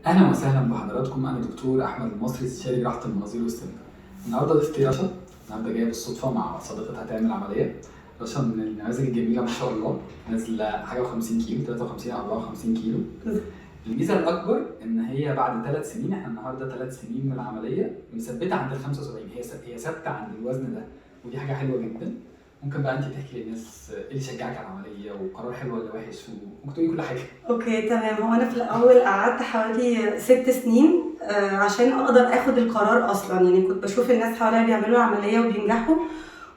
اهلا وسهلا بحضراتكم، انا دكتور احمد المصري، استشاري جراحه المناظير والسمنه. النهارده ضيفتي رشا، النهارده جاية بالصدفة مع صديقتها تعمل عملية. رشا من النماذج الجميلة ما شاء الله، نازله حاجة و50 كيلو، 53 او 54 كيلو. الميزة الاكبر ان هي بعد 3 سنين، احنا النهارده 3 سنين من العمليه، مثبتة عند ال 75. هي ثابتة عند الوزن ده، ودي حاجة حلوة جدا. ممكن بقى انت تحكي للناس ايه اللي شجعك على العمليه، وقرار حلو ولا وحش، وممكن تقولي كل حاجه. okay تمام. هو انا في الاول قعدت حوالي 6 سنين عشان اقدر اخد القرار اصلا. يعني كنت بشوف الناس حواليا بيعملوا عملية وبينجحوا،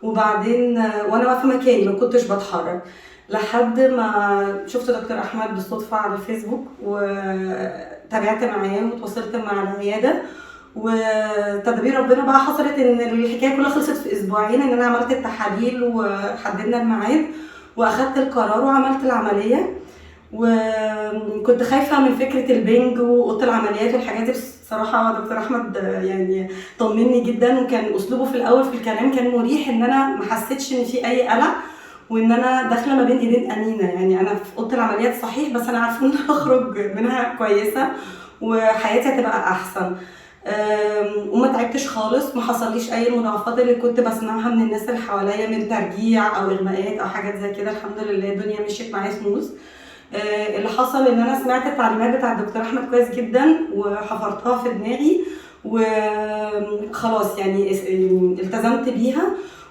وبعدين وانا واقفة مكاني ما كنتش بتحرك، لحد ما شفت دكتور احمد بالصدفة على الفيسبوك وتابعت معاه وتواصلت مع العياده، وتدبير ربنا بقى حصلت ان الحكاية كلها خلصت في اسبوعين، ان انا عملت التحاليل وحددنا الميعاد واخدت القرار وعملت العمليه. وكنت خايفة من فكرة البنج واوضه العمليات والحاجات دي، بس صراحة دكتور احمد يعني طمني جدا، وكان اسلوبه في الاول في الكلام كان مريح، ان انا ما حسيتش ان في اي قلق وان انا داخله ما بين ايدين امينه. يعني انا في اوضة العمليات صحيح، بس انا عارفه ان انا هخرج منها كويسة وحياتي هتبقى احسن. وما تعبتش خالص، ما حصليش اي المضاعفات اللي كنت بسمعها من الناس اللي حواليا من ترجيع او اغماءات او حاجات زي كده. الحمد لله الدنيا مشيت معايا سموث. اللي حصل ان انا سمعت التعليمات بتاع الدكتور احمد كويس جدا وحفرتها في دماغي وخلاص، يعني التزمت بيها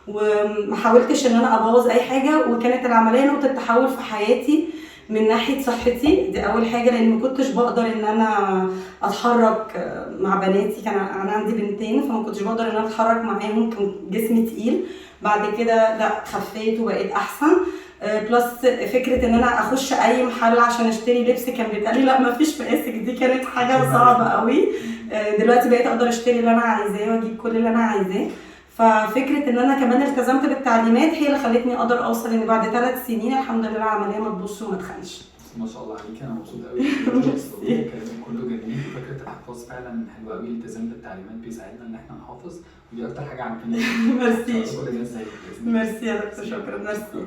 وما حاولتش ان انا ابوظ اي حاجه. وكانت العملية نقطة تحول في حياتي من ناحية صحتي، دي اول حاجه، لان ما كنتش بقدر ان انا اتحرك مع بناتي. كان انا عندي بنتين، فما كنتش بقدر ان انا اتحرك معاهم، كان جسمي تقيل. بعد كده لا، خفيت وبقيت احسن. plus فكرة ان انا اخش اي محل عشان اشتري لبس كان بيتقال لي لا ما فيش مقاسك، دي كانت حاجة صعبة قوي. دلوقتي بقيت اقدر اشتري اللي انا عايزاه واجيب كل اللي انا عايزاه. ففكره ان انا كمان التزمت بالتعليمات هي اللي خلتني اقدر اوصل ان بعد 3 سنين الحمد لله العملية ما تبوظش وما تخنش. ما شاء الله عليك، انا مبسوط قوي، كلامك كله جميل. فكرة الحفاظ فعلا حلوة قوي، الالتزام بالتعليمات بيساعدنا ان احنا نحافظ، ودي اكتر حاجة عجبتني. ميرسي. كل الناس زيك. ميرسي يا دكتور، شكرا، ميرسي.